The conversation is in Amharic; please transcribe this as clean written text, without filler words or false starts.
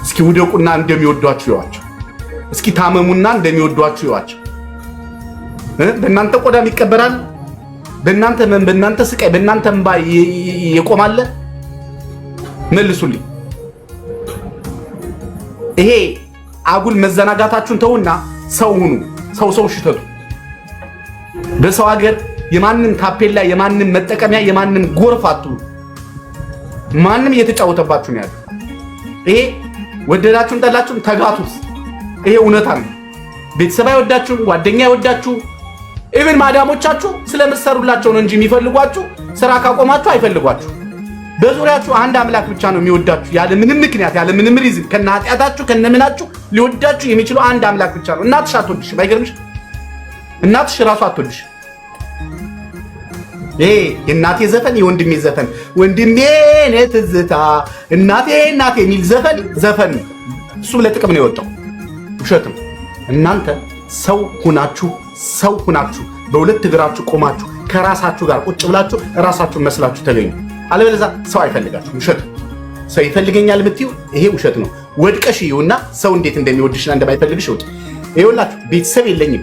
እስኪ ውደቁና እንደሚወዷችሁ ይዋቸው። እስኪ ታመሙና እንደሚወዷችሁ ይዋቸው። በእናንተ ቆዳም ይቀበራል። በእናንተ ህመም፣ በእናንተ ስቃይ፣ በእናንተ እንባ የቆማለ? መልሱልኝ። ይሄ አጉል መዘናጋታችሁን ተውና ሰው ሁኑ። ሰው ሰው ሽተቱ። በሰው ሀገር የማንም ታፔላ፣ የማንም መጠቀሚያ፣ የማንም ጎርፍ አትሁኑ። ማንም እየተጫወተባችሁ ነው ያለው። ይሄ ወደዳችሁም ጠላችሁም ተጋቱት። ይሄ እውነታ ነው። ቤተሰብ አይወዳችሁም፣ ጓደኛ አይወዳችሁ፣ even ማዳሞቻችሁ ስለምትሰሩላቸው ነው እንጂ የሚፈልጓችሁ ስራ ካቆማችሁ አይፈልጓችሁ። በዙሪያችሁ አንድ አምላክ ብቻ ነው የሚወዳችሁ፣ ያለ ምንም ምክንያት፣ ያለ ምንም reason፣ ከነ ኃጢአታችሁ ከነ ምናችሁ ሊወዳችሁ የሚችለው አንድ አምላክ ብቻ ነው። እናትሽ አትወድሽም፣ አይገርምሽ? እናትሽ ራሱ አትወድሽ። ይሄ የእናቴ ዘፈን፣ የወንድሜ ዘፈን፣ ወንድሜ ነ ትዝታ እናቴ እናቴ የሚል ዘፈን ዘፈን ነው። እሱም ለጥቅም ነው የወጣው፣ ውሸትም። እናንተ ሰው ሁናችሁ፣ ሰው ሁናችሁ በሁለት እግራችሁ ቆማችሁ ከራሳችሁ ጋር ቁጭ ብላችሁ ራሳችሁን መስላችሁ ተገኙ። አለበለዚያ ሰው አይፈልጋችሁ። ውሸት። ሰው ይፈልገኛል የምትይው ይሄ ውሸት ነው። ወድቀሽ ይኸውና ሰው እንዴት እንደሚወድሽና እንደማይፈልግሽ እወቂ። ይኸውላችሁ ቤተሰብ የለኝም፣